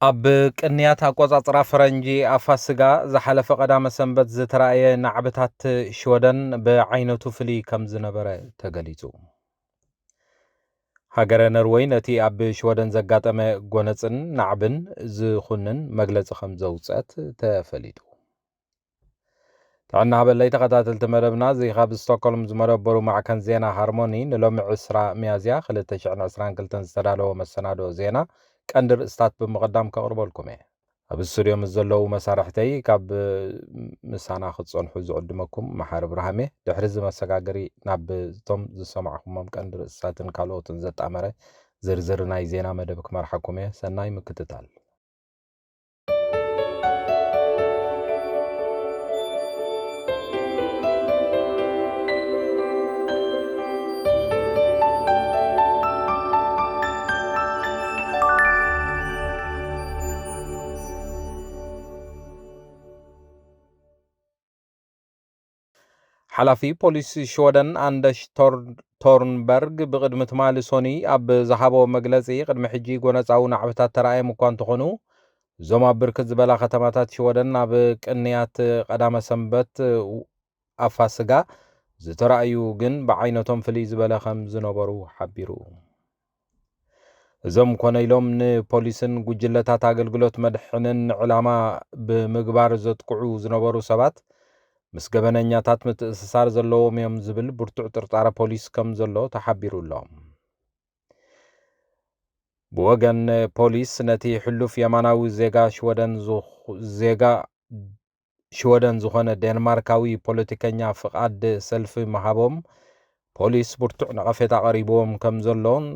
ኣብ ቅንያት ኣቆጻጽራ ፈረንጂ ኣብ ፋስጋ ዝሓለፈ ቀዳመ ሰንበት ዝተራእየ ናዕብታት ሽወደን ብዓይነቱ ፍልይ ከም ዝነበረ ተገሊጹ። ሃገረ ነርወይ ነቲ ኣብ ሽወደን ዘጋጠመ ጎነጽን ናዕብን ዝኹንን መግለጺ ከም ዘውጸት ተፈሊጡ። ጥዕና ሃበለይ ተኸታተልቲ መደብና፣ እዚ ካብ ስቶክሆልም ዝመደበሩ ማዕከን ዜና ሃርሞኒ ንሎሚ ዕስራ ሚያዝያ ክልተ ሽሕን ዕስራን ክልተን ዝተዳለወ መሰናድኦ ዜና ቀንዲ ርእስታት ብምቕዳም ከቕርበልኩም እየ። ኣብ ስቱድዮ ምስ ዘለዉ መሳርሕተይ ካብ ምሳና ክትጸንሑ ዝዕድመኩም መሓሪ ብርሃሜ። ድሕሪ እዚ መሰጋገሪ ናብቶም ዝሰማዕኹሞም ቀንዲ ርእስታትን ካልኦትን ዘጣመረ ዝርዝር ናይ ዜና መደብ ክመርሓኩም እየ። ሰናይ ምክትታል። ሓላፊ ፖሊስ ሽወደን ኣንደሽ ቶር-፣ ቶርንበርግ ብቕድሚ ትማሊ ሶኒ ኣብ ዝሃቦ መግለጺ፣ ቅድሚ ሕጂ ጎነጻዊ ናዕብታት ተራእዮም እኳ እንተኾኑ፣ እዞም ኣብ ብርክት ዝበላ ከተማታት ሽወደን ኣብ ቅንያት ቀዳመ ሰንበት ኣብ ፋስጋ ዝተራእዩ ግን ብዓይነቶም ፍልይ ዝበለ ከም ዝነበሩ ሓቢሩ። እዞም ኮነ ኢሎም ንፖሊስን ጉጅለታት ኣገልግሎት መድሕንን ዕላማ ብምግባር ዘጥቅዑ ዝነበሩ ሰባት ምስ ገበነኛታት ምትእስሳር ዘለዎም እዮም ዝብል ብርቱዕ ጥርጣረ ፖሊስ ከም ዘሎ ተሓቢሩ ኣሎ። ብወገን ፖሊስ ነቲ ሕሉፍ የማናዊ ዜጋ ሽወደን ዝኹ-፣ ዜጋ ሽወደን ዝኾነ ዴንማርካዊ ፖለቲከኛ ፍቓድ ሰልፊ ምሃቦም ፖሊስ ብርቱዕ ነቐፌታ ቀሪብዎም ከም ዘሎን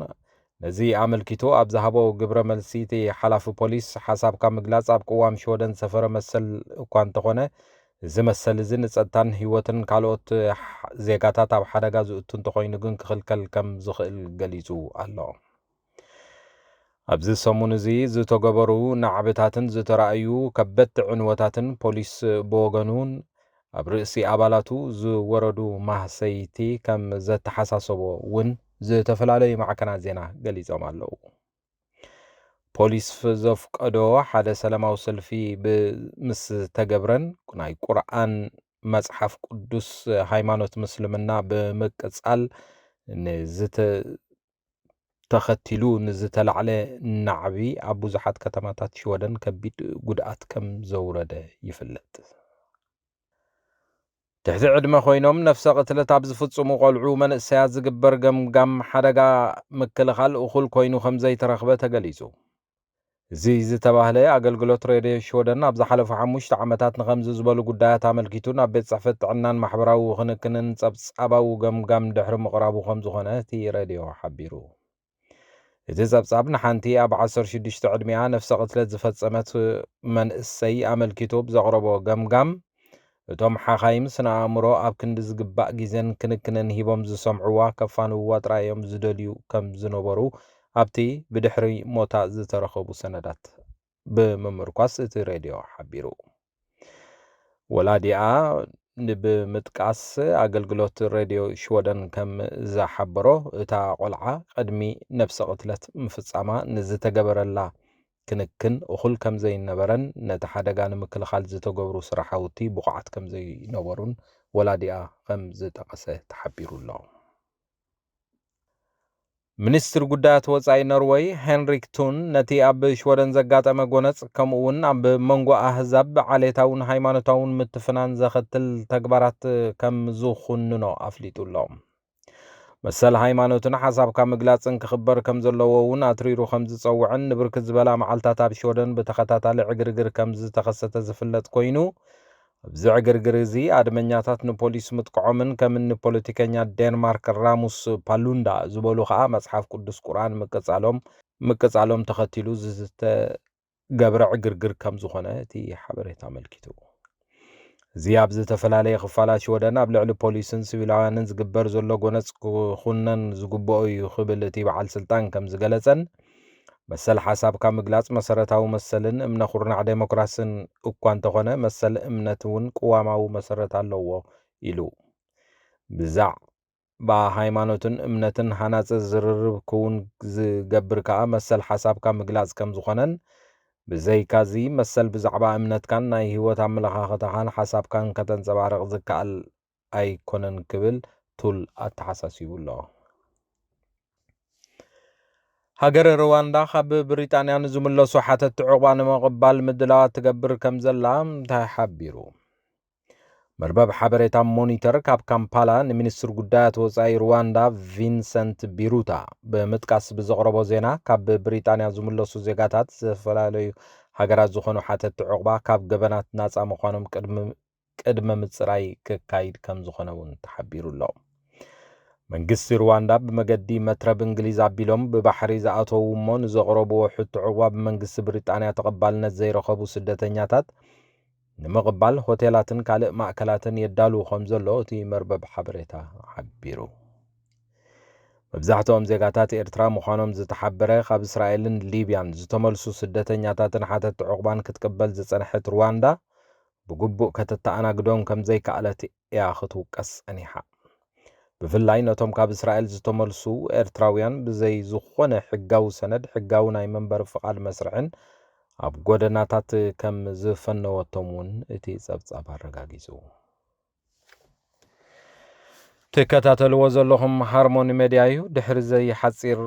ነዚ ኣመልኪቱ ኣብ ዝሃቦ ግብረ መልሲ እቲ ሓላፊ ፖሊስ ሓሳብካ ምግላጽ ኣብ ቅዋም ሽወደን ዝሰፈረ መሰል እኳ እንተኾነ እዚ መሰል እዚ ንጸጥታን ህይወትን ካልኦት ዜጋታት ኣብ ሓደጋ ዝእቱ እንተኾይኑ ግን ክኽልከል ከም ዝኽእል ገሊጹ ኣሎ። ኣብዚ ሰሙን እዚ ዝተገበሩ ናዕብታትን ዝተራእዩ ከበድቲ ዕንወታትን ፖሊስ ብወገኑን ኣብ ርእሲ ኣባላቱ ዝወረዱ ማህሰይቲ ከም ዘተሓሳሰቦ እውን ዝተፈላለዩ ማዕከናት ዜና ገሊጾም ኣለዉ። ፖሊስ ዘፍቀዶ ሓደ ሰላማዊ ሰልፊ ብ-፣ ምስ ተገብረን ናይ ቁርኣን መጽሓፍ ቅዱስ ሃይማኖት ምስልምና ብምቅጻል ንዝተ-፣ ተኸቲሉ ንዝተላዕለ ናዕቢ ኣብ ብዙሓት ከተማታት ሽወደን ከቢድ ጉድኣት ከም ዘውረደ ይፍለጥ። ትሕቲ ዕድመ ኮይኖም ነፍሰ ቅትለት ኣብ ዝፍጽሙ ቆልዑ መንእሰያት ዝግበር ገምጋም ሓደጋ ምክልኻል እኹል ኮይኑ ከም ዘይተረኽበ ተገሊጹ። እዚ ዝተባህለ ኣገልግሎት ሬድዮ ሽወደን ኣብ ዝሓለፉ ሓሙሽተ ዓመታት ንኸምዚ ዝበሉ ጉዳያት ኣመልኪቱ ናብ ቤት ጽሕፈት ጥዕናን ማሕበራዊ ክንክንን ጸብጻባዊ ገምጋም ድሕሪ ምቕራቡ ከም ዝኾነ እቲ ሬድዮ ሓቢሩ። እቲ ጸብጻብ ንሓንቲ ኣብ ዓሰርተ ሽዱሽተ ዕድሚኣ ነፍሰ ቅትለት ዝፈጸመት መንእሰይ ኣመልኪቱ ብዘቕረቦ ገምጋም፣ እቶም ሓኻይም ስነ ኣእምሮ ኣብ ክንዲ ዝግባእ ግዜን ክንክንን ሂቦም ዝሰምዕዋ ከፋንውዋ ጥራይ እዮም ዝደልዩ ከም ዝነበሩ ኣብቲ ብድሕሪ ሞታ ዝተረኸቡ ሰነዳት ብምምርኳስ እቲ ሬድዮ ሓቢሩ። ወላዲኣ ን-፣ ብምጥቃስ ኣገልግሎት ሬድዮ ሽወደን ከም ዝሓበሮ፣ እታ ቆልዓ ቅድሚ ነብሰ ቅትለት ምፍጻማ ንዝተገበረላ ክንክን እኹል ከም ዘይነበረን ነቲ ሓደጋ ንምክልኻል ዝተገብሩ ስራሓውቲ ብቑዓት ከም ዘይነበሩን ወላዲኣ ከም ዝጠቐሰ ተሓቢሩ ኣሎ። ሚኒስትሪ ጉዳያት ወጻኢ ኖርወይ ሄንሪክ ቱን ነቲ ኣብ ሽወደን ዘጋጠመ ጎነጽ ከምኡ እውን ኣብ መንጎ ኣህዛብ ዓሌታውን ሃይማኖታውን ምትፍናን ዘኸትል ተግባራት ከም ዝኹንኖ ኣፍሊጡ ኣሎ። መሰል ሃይማኖትን ሓሳብካ ምግላጽን ክኽበር ከም ዘለዎ እውን ኣትሪሩ ከም ዝጸውዐን ንብርክት ዝበላ መዓልታት ኣብ ሽወደን ብተኸታታሊ ዕግርግር ከም ዝተኸሰተ ዝፍለጥ ኮይኑ፣ ኣብዚ ዕግርግር እዚ ኣድመኛታት ንፖሊስ ምጥቅዖምን ከም እኒ ፖለቲከኛ ዴንማርክ ራሙስ ፓሉንዳ ዝበሉ ከኣ መጽሓፍ ቅዱስ ቁርኣን ምቅጻሎም፣ ምቅጻሎም ተኸቲሉ ዝተገብረ ዕግርግር ከም ዝኾነ እቲ ሓበሬታ ኣመልኪቱ። እዚ ኣብ ዝተፈላለየ ክፋላት ሽወደን ኣብ ልዕሊ ፖሊስን ሲቪላውያንን ዝግበር ዘሎ ጎነጽ ክኹነን ዝግብኦ እዩ ክብል እቲ በዓል ስልጣን ከም ዝገለጸን፣ መሰል ሓሳብካ ምግላጽ መሰረታዊ መሰልን እምነ ኩርናዕ ዴሞክራስን እኳ እንተኾነ፣ መሰል እምነት እውን ቅዋማዊ መሰረት ኣለዎ ኢሉ። ብዛዕባ ሃይማኖትን እምነትን ሃናጺ ዝርርብ ክውን ዝገብር ከኣ መሰል ሓሳብካ ምግላጽ ከም ዝኾነን፣ ብዘይካዚ መሰል ብዛዕባ እምነትካን ናይ ህይወት ኣመለኻኽታኻን ሓሳብካን ከተንጸባርቕ ዝከኣል ኣይኮነን ክብል ቱል ኣተሓሳሲቡ ኣሎ። ሃገረ ሩዋንዳ ካብ ብሪጣንያ ንዝምለሱ ሓተትቲ ዕቑባ ንምቕባል ምድላዋት ትገብር ከም ዘላ ተሓቢሩ። መርበብ ሓበሬታ ሞኒተር ካብ ካምፓላ ንሚኒስትር ጉዳያት ወጻኢ ሩዋንዳ ቪንሰንት ቢሩታ ብምጥቃስ ብዘቕረቦ ዜና፣ ካብ ብሪጣንያ ዝምለሱ ዜጋታት ዝተፈላለዩ ሃገራት ዝኾኑ ሓተትቲ ዕቑባ ካብ ገበናት ናጻ ምዃኖም ቅድሚ ቅድመ ምጽራይ ክካይድ ከም ዝኾነ እውን ተሓቢሩ ኣሎ። መንግስቲ ሩዋንዳ ብመገዲ መትረብ እንግሊዝ ኣቢሎም ብባሕሪ ዝኣተዉ እሞ ንዘቕረብዎ ሕቶ ዕቑባ ብመንግስቲ ብሪጣንያ ተቐባልነት ዘይረኸቡ ስደተኛታት ንምቕባል ሆቴላትን ካልእ ማእከላትን የዳልዉ ከም ዘሎ እቲ መርበብ ሓበሬታ ሓቢሩ። መብዛሕትኦም ዜጋታት ኤርትራ ምዃኖም ዝተሓበረ ካብ እስራኤልን ሊብያን ዝተመልሱ ስደተኛታትን ሓተትቲ ዕቑባን ክትቅበል ዝጸንሐት ሩዋንዳ፣ ብግቡእ ከተተኣናግዶም ከም ዘይከኣለት እያ ክትውቀስ ጸኒሓ። ብፍላይ ነቶም ካብ እስራኤል ዝተመልሱ ኤርትራውያን ብዘይ ዝኾነ ሕጋዊ ሰነድ፣ ሕጋዊ ናይ መንበሪ ፍቓድ መስርሕን ኣብ ጎደናታት ከም ዝፈነወቶም እውን እቲ ጸብጻብ ኣረጋጊጹ። ትከታተልዎ ዘለኹም ሃርሞኒ ሜድያ እዩ። ድሕሪ ዘይሓጺር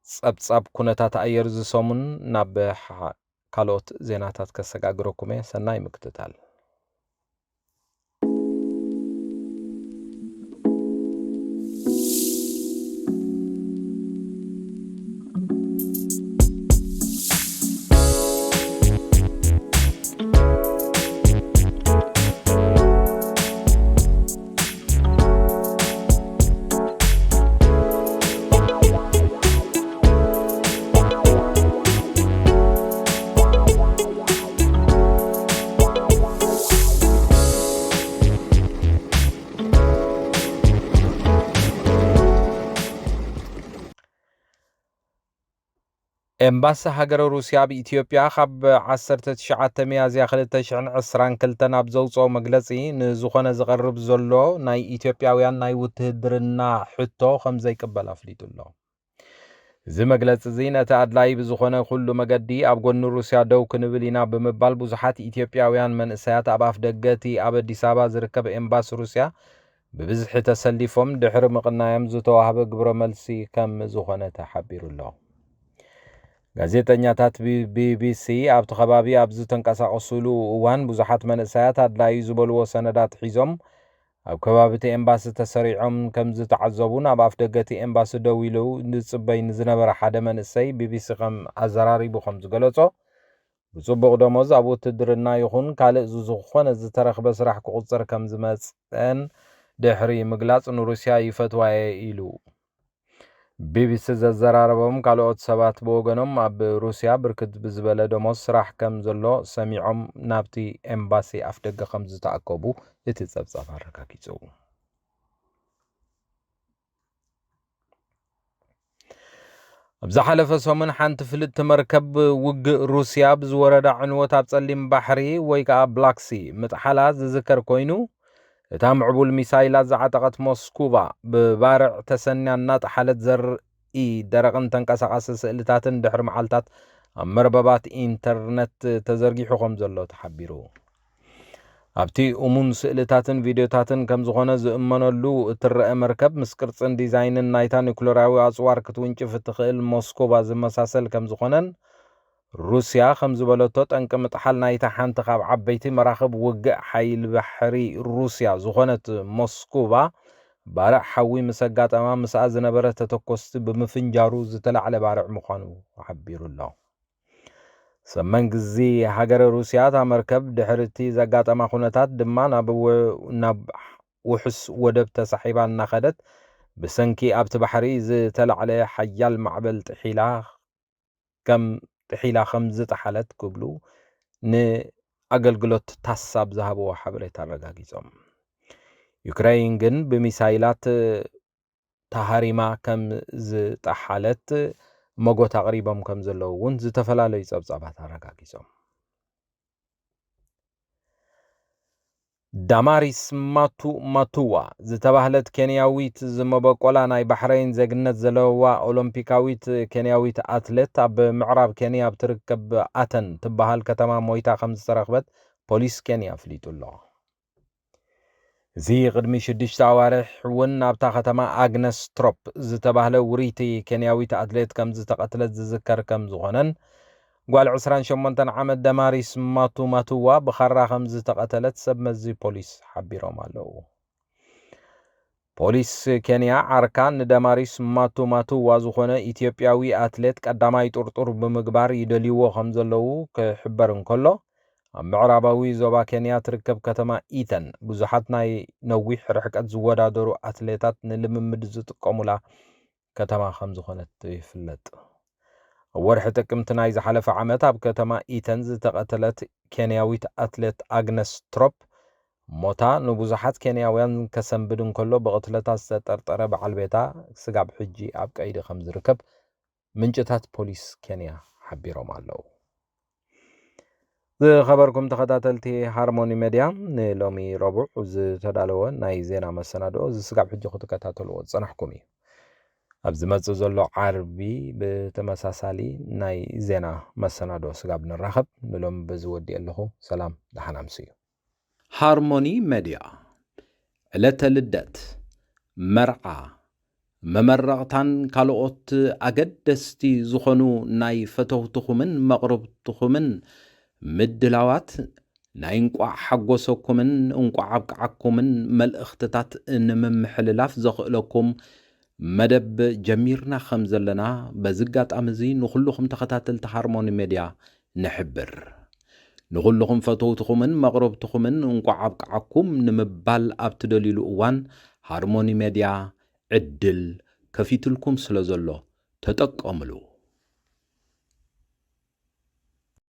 ጸብጻብ ኩነታት ኣየር ዝሰሙን ናብ ሓ-፣ ካልኦት ዜናታት ከሰጋግረኩም እየ። ሰናይ ምክትታል። ኤምባሲ ሃገረ ሩስያ ኣብ ኢትዮጵያ ካብ ዓሰርተ ትሽዓተ ሚያዝያ ክልተ ሽሕን ዕስራን ክልተን ኣብ ዘውፅኦ መግለፂ፣ ንዝኾነ ዝቐርብ ዘሎ ናይ ኢትዮጵያውያን ናይ ውትህድርና ሕቶ ከም ዘይቅበል ኣፍሊጡ ኣሎ። እዚ መግለፂ እዚ ነቲ ኣድላዪ ብዝኾነ ኩሉ መገዲ ኣብ ጎኒ ሩስያ ደው ክንብል ኢና ብምባል ብዙሓት ኢትዮጵያውያን መንእሰያት ኣብ ኣፍ ደገ እቲ ኣብ ኣዲስ ኣበባ ዝርከብ ኤምባሲ ሩስያ ብብዝሒ ተሰሊፎም ድሕሪ ምቕናዮም ዝተዋህበ ግብረ መልሲ ከም ዝኾነ ተሓቢሩ ኣሎ። ጋዜጠኛታት ቢ-፣ ቢ ቢ ሲ ኣብቲ ከባቢ ኣብ ዝተንቀሳቐሱሉ እዋን ብዙሓት መንእሰያት ኣድላዩ ዝበልዎ ሰነዳት ሒዞም ኣብ ከባቢ እቲ ኤምባሲ ተሰሪዖም ከም ዝተዓዘቡን ኣብ ኣፍ ደገ እቲ ኤምባሲ ደው ኢሉ ዝጽበይ ንዝነበረ ሓደ መንእሰይ ቢ ቢ ሲ ከም ኣዘራሪቡ ከም ዝገለጾ፣ ብጽቡቕ ደሞዝ ኣብ ውትድርና ይኹን ካልእ ዝኾነ ዝተረኽበ ስራሕ ክቑጸር ከም ዝመጸን ድሕሪ ምግላጽ ንሩስያ ይፈትዋ እየ ኢሉ። ቢ ቢ ሲ ዘዘራረቦም ካልኦት ሰባት ብወገኖም ኣብ ሩስያ ብርክት ብዝበለ ደሞዝ ስራሕ ከም ዘሎ ሰሚዖም ናብቲ ኤምባሲ ኣፍደገ ከም ዝተኣከቡ እቲ ጸብጻብ ኣረጋጊጹ። ኣብ ዝሓለፈ ሰሙን ሓንቲ ፍልጥቲ መርከብ ውግእ ሩስያ ብዝወረዳ ዕንወት ኣብ ጸሊም ባሕሪ ወይ ከኣ ብላክ ሲ ምጥሓላ ዝዝከር ኮይኑ፣ እታ ምዕቡል ሚሳይላት ዝዓጠቐት ሞስኩቫ ብባርዕ ተሰንያ እናጠሓለት ዘርኢ ደረቕን ተንቀሳቓሲ ስእልታትን ድሕሪ መዓልታት ኣብ መርበባት ኢንተርነት ተዘርጊሑ ከም ዘሎ ተሓቢሩ። ኣብቲ እሙን ስእልታትን ቪድዮታትን ከም ዝኾነ ዝእመነሉ እትረአ መርከብ፣ ምስ ቅርጽን ዲዛይንን ናይታ ኒኩለራዊ ኣጽዋር ክትውንጭፍ እትኽእል ሞስኮቫ ዝመሳሰል ከም ዝኾነን፣ ሩስያ ከም ዝበለቶ፣ ጠንቂ ምጥሓል ናይታ ሓንቲ ካብ ዓበይቲ መራኽብ ውግእ ሓይሊ ባሕሪ ሩስያ ዝኾነት ሞስኮቫ፣ ባርዕ ሓዊ ምስ ኣጋጠማ፣ ምስኣ ዝነበረ ተተኮስቲ ብምፍንጃሩ ዝተላዕለ ባርዕ ምዃኑ ሓቢሩ ኣሎ። ሰመን ግዚ ሃገረ ሩስያ፣ እታ መርከብ ድሕሪ እቲ ዘጋጠማ ኩነታት ድማ ናብ ው-፣ ናብ ውሑስ ወደብ ተሳሒባ እናኸደት፣ ብሰንኪ ኣብቲ ባሕሪ ዝተላዕለ ሓያል ማዕበል ጥሒላ ከም፣ ጥሒላ ከም ዝጠሓለት ክብሉ ንኣገልግሎት ታስ ኣብ ዝሃብዎ ሓበሬታ ኣረጋጊጾም። ዩክሬን ግን ብሚሳይላት ተሃሪማ ከም ዝጠሓለት መጎት ኣቕሪቦም ከም ዘለዉ እውን ዝተፈላለዩ ጸብጻባት ኣረጋጊጾም። ዳማሪስ ማቱ ማቱዋ ዝተባህለት ኬንያዊት ዝመበቆላ ናይ ባሕረይን ዜግነት ዘለዋ ኦሎምፒካዊት ኬንያዊት ኣትሌት ኣብ ምዕራብ ኬንያ ኣብ ትርከብ ኣተን ትበሃል ከተማ ሞይታ ከም ዝተረኽበት ፖሊስ ኬንያ ኣፍሊጡ ኣሎ። እዚ ቅድሚ ሽዱሽተ ኣዋርሕ እውን ኣብታ ከተማ ኣግነስ ትሮፕ ዝተባህለ ውርይቲ ኬንያዊት ኣትሌት ከም ዝተቐትለት ዝዝከር ከም ዝኾነን ጓል ዕስራን ሸሞንተን ዓመት ደማሪስ ማቱ ማቱዋ ብኻራ ከም ዝተቐተለት ሰብ መዚ ፖሊስ ሓቢሮም ኣለዉ። ፖሊስ ኬንያ ዓርካ ንደማሪስ ማቱ ማቱዋ ዝኾነ ኢትዮጵያዊ ኣትሌት ቀዳማይ ጥርጡር ብምግባር ይደልይዎ ከም ዘለዉ ክሕበር እንከሎ፣ ኣብ ምዕራባዊ ዞባ ኬንያ ትርከብ ከተማ ኢተን ብዙሓት ናይ ነዊሕ ርሕቀት ዝወዳደሩ ኣትሌታት ንልምምድ ዝጥቀሙላ ከተማ ከም ዝኾነት ይፍለጥ። ኣብ ወርሒ ጥቅምቲ ናይ ዝሓለፈ ዓመት ኣብ ከተማ ኢተን ዝተቐተለት ኬንያዊት ኣትሌት ኣግነስ ትሮፕ ሞታ ንብዙሓት ኬንያውያን ከሰንብድ እንከሎ፣ ብቕትለታ ዝተጠርጠረ በዓል ቤታ ስጋብ ሕጂ ኣብ ቀይዲ ከም ዝርከብ ምንጭታት ፖሊስ ኬንያ ሓቢሮም ኣለዉ። ዝኸበርኩም ተኸታተልቲ ሃርሞኒ ሜድያ፣ ንሎሚ ረቡዕ ዝተዳለወ ናይ ዜና መሰናድኦ እዚ ስጋብ ሕጂ ክትከታተልዎ ዝጸናሕኩም እዩ። ኣብ ዝመጽእ ዘሎ ዓርቢ ብተመሳሳሊ ናይ ዜና መሰናድኦ ስጋብ ንራኸብ፣ ንሎሚ በዚ ወዲኤ ኣለኹ። ሰላም፣ ደሓን ኣምስዩ። ሃርሞኒ ሜድያ፣ ዕለተ ልደት፣ መርዓ፣ መመረቕታን ካልኦት ኣገደስቲ ዝኾኑ ናይ ፈተውትኹምን መቕርብትኹምን ምድላዋት ናይ እንቋዕ ሓጎሰኩምን እንቋዕ ኣብቅዓኩምን መልእኽትታት ንምምሕልላፍ ዘኽእለኩም መደብ ጀሚርና ከም ዘለና በዚ ኣጋጣሚ እዚ ንኹልኹም ተኸታተልቲ ሃርሞኒ ሜድያ ንሕብር። ንኹልኹም ፈተውትኹምን መቕረብትኹምን እንቋዕ ኣብቅዓኩም ንምባል ኣብ ትደልዩሉ እዋን ሃርሞኒ ሜድያ ዕድል ከፊትልኩም ስለ ዘሎ ተጠቀምሉ።